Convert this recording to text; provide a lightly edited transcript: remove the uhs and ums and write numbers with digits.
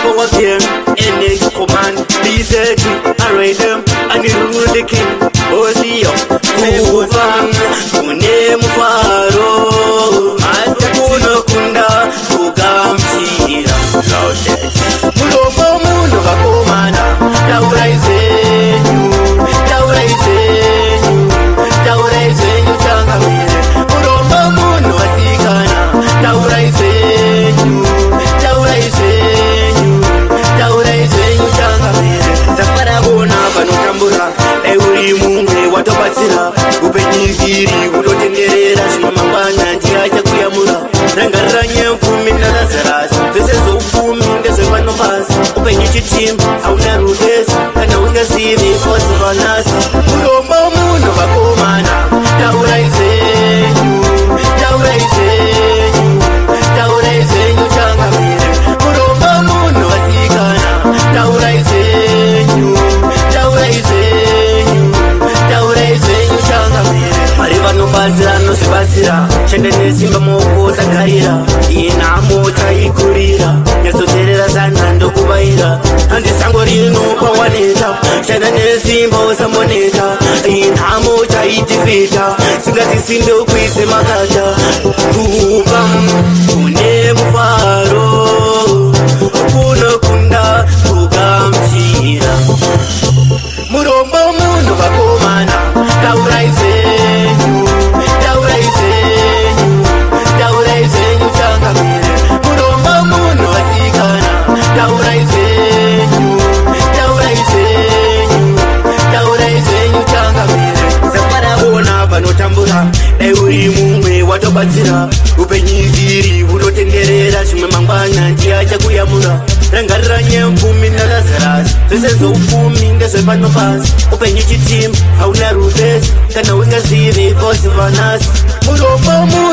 Go again, any command. BZ, I ride them, and you rule the king. Ozio, kuva, kune mufaro. Master kunokunda, kugamuchira. Murombo munhu vakomana, taurai zvenyu, taurai zvenyu, taurai zvenyu changamire. Murombo munhu vasikana, taurai zvenyu, taurai zvenyu, taurai zvenyu changamire. Zafaragona vanotambura, dai uri mumwe watobatsira. Upenyu ivhiri hunotenderera, zvino mangwana ndiye achakuyamura. Rangarira nyemfumi naLazarasi, zvese zvoupfumi ndezvepano pasi. Upenyu chitima hauna rudesi, kana ungazivi vose vanasi. Murombo munhu vakomana, taurai zvenyu, taurai zvenyu, taurai zvenyu changamire. Murombo munhu vasikana, taurai zvenyu, taurai zvenyu, taurai zvenyu changamire. Mwari vanobatsira anozvibatsira, shanda nesimba maoko usagarira. Inhamo chaikurira, nyatsoteerera zana ndokubaira. Hanzi sango rino pawaneta, shanda nesimba usamboneta. Inhamo chaitifita, singatisinde ukuise makata. Kuva kune mufaro, kunokunda kugamuchira. Murombo munhu vakomana, taurai zvenyu, taurai zvenyu, taurai zvenyu changamire. Murombo munhu vasikana, taurai zvenyu, taurai zvenyu, taurai zvenyu changamire. Zafaragona vanotambura, dai uri mumwe watobatsira. Upenyu ivhiri hunotenderera, zvimwe mangwana ndiye achakuyamura. Rangarira nyemfumi naLazarasi, zvese zvoupfumi ndezvepano pasi. Upenyu chitima hauna rudesi, kana ungazivi vose vanasi. Murombo munhu.